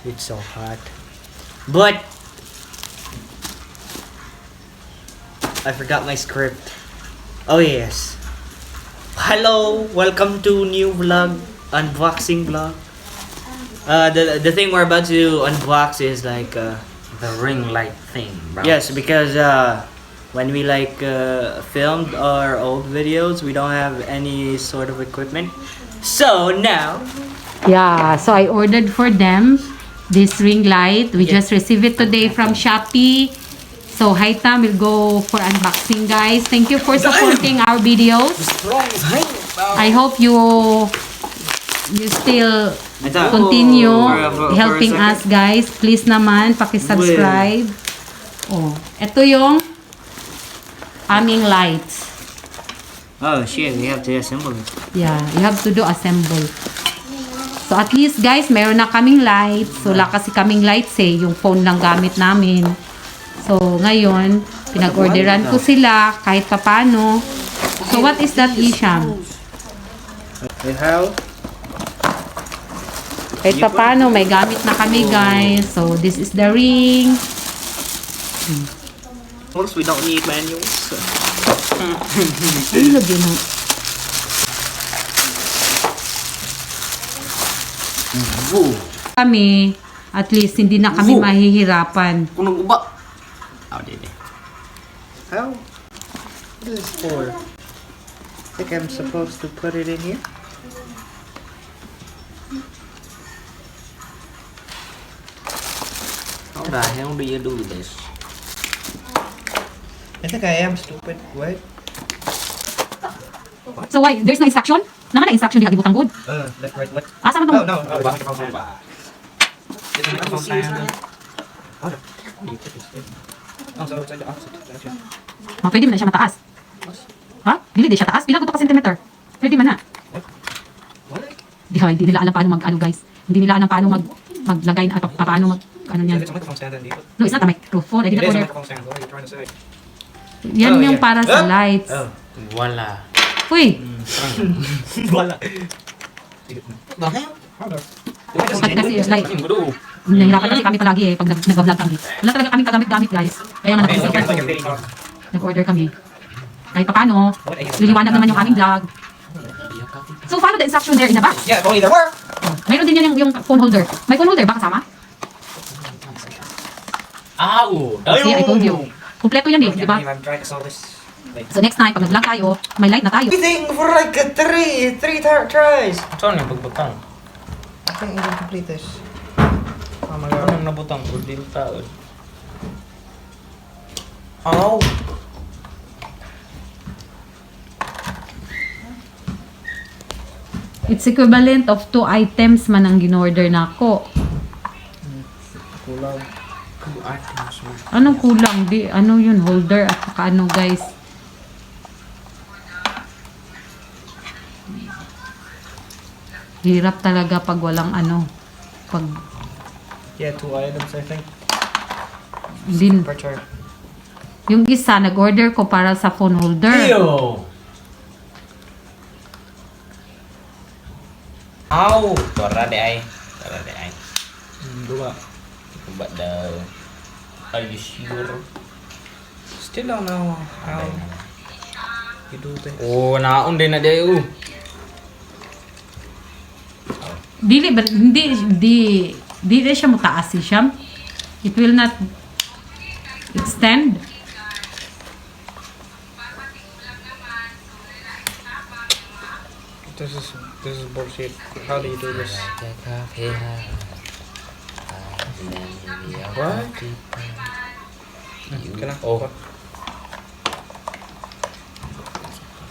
It's so hot. But I forgot my script. Oh yes. Hello, welcome to new vlog, unboxing vlog. The thing we're about to unbox is like The ring light thing, bro. yes, because when we like filmed our old videos, we don't have any sort of equipment. So now, Yeah, so I ordered for them this ring light. We Okay. just received it today from Shopee. So Haitam will go for unboxing, guys. Thank you for supporting our videos. I hope you still continue For a helping second. us, guys. Please naman, paki-subscribe. Oh, ito yung Aming lights. oh shit, we have to assemble it. Yeah, you have to do assemble. So at least guys, meron na kaming lights. So wala kasi kaming lights eh, yung phone lang gamit namin. So ngayon, pinag-orderan ko sila kahit papano. So what is that, Isham? We have Kahit papano, may gamit na kami guys. So this is the ring. manuals. We don't need manuals. Ano lagi na? Kami, at least hindi na kami mahihirapan. Kung nag-uba. Oh, dede. How? What is this for? I think I'm supposed to put it in here. How the hell do you do this? I think I am stupid. Wait. So why? There's no instruction? Naka na instruction diha gibutang good. Left, right, left. Asa man Oh to? no. Oh, so it's like the opposite direction. Pwede man na siya mataas. Ha? Dili di siya taas. Pila ko to ka centimeter? Pwede man na. What? Hindi nila alam paano mag-ano guys. Hindi nila alam paano maglagay na paano ano niyan. It's a microphone stand and No, it's not a microphone. I It didn't is a order. microphone stand. What are you trying to say? Yan Oh, yung yeah. para sa lights. Oh. Wala. Uy, Wala. The hell? bakit kasi like, Ang gulo. nahirapan kasi kami palagi eh pag nag-vlog kami. Wala talaga kaming kagamit-gamit guys. Kaya nga nag-order kami. Kahit pa paano, liliwanag naman yung aming vlog. So follow the instruction there in the box. Yeah, if only there were. Mayroon din yan yung phone holder. May phone holder ba kasama? Ow! See, I told you. Kumpleto yan eh, di ba? I'm trying to solve this. So next time, pag nag-vlog tayo, may light na tayo. Everything for like three tries. Saan yung pagbutang? I can't even complete this. Oh my god. Anong nabutang ko? Di taon. Oh. It's equivalent of 2 items man ang ginorder na ako. Kulang. Anong kulang? Di, ano yun, holder at saka ano guys. Hirap talaga pag walang ano. Pag Yeah, 2 items I think. din. Per chart. Yung isa, nag-order ko para sa phone holder. Ew! Ow! Tora de ay. Tora de ay. Dua. Uba daw. Are you sure? Still don't know how you do this. Oh, naon din na di. Dili, hindi siya mataas siya. It will not extend. This is bullshit. How do you do this? What? Can I? Oh.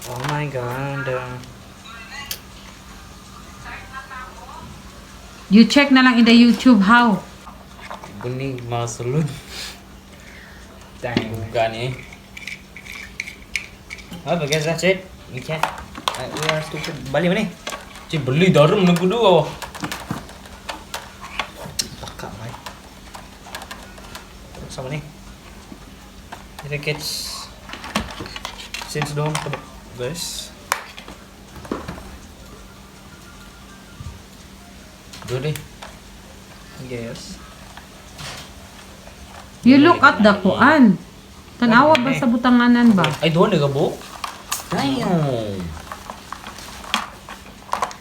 Oh my god. You check na lang in the YouTube how. Guning masulod. Dang. Bukan eh. Oh, I guess that's it. We can't. We are stupid. Bali mo ni. Cik beli darum na gudu. Baka may. Sama ni. I think it's since doon pa this. Dua deh. Yes. You look at the kuan. Tanawa ba sa butanganan ba? Ay, doon nagabo? Damn.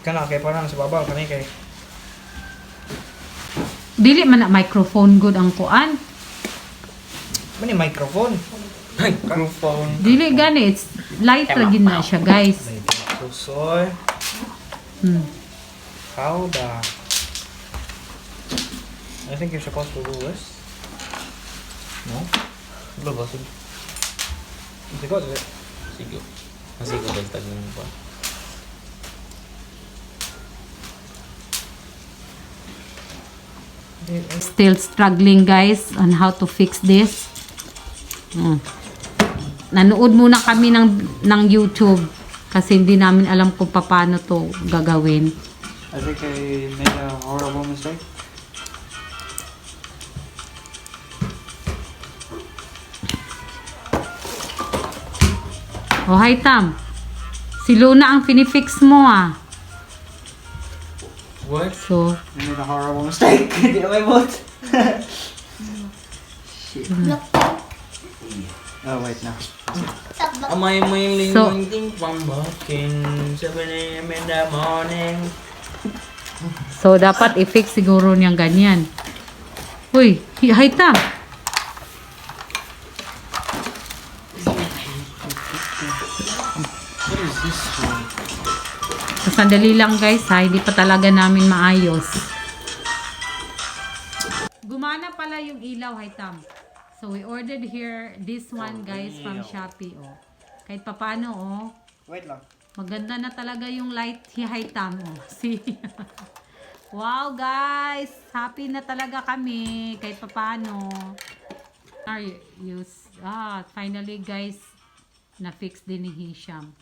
Kana kay parang sa babaw kanay kay. Dili man na microphone good ang kuan. Mani microphone. Microphone. Dili gani, it's light ra gid na siya, guys. Susoy. Hmm. How the? I think you're supposed to do this. No? Wala ba? Sige, sige. Sige. Kasi ko dagdag mo pa. Still struggling, guys, on how to fix this. Nanood muna kami ng YouTube kasi hindi namin alam kung paano to gagawin. I think I made a horrible mistake. Oh, hi Tam. Si Luna ang finifix mo ah. What? So, I made a horrible mistake. Hindi na may bot. Shit. Oh, wait na. Amay may So- lingling pambaking 7 a.m. in the morning. so dapat i-fix siguro niyang ganyan. Uy, hi Tam. What is this one? So, sandali lang guys ha, hindi pa talaga namin maayos. Gumana pala yung ilaw, hi Tam. So we ordered here this one guys from Shopee oh. Kahit papano oh. Wait lang. Maganda na talaga yung light hi Tam oh. See? Wow guys, happy na talaga kami kahit papano. Finally guys, na-fix din ni Hisham.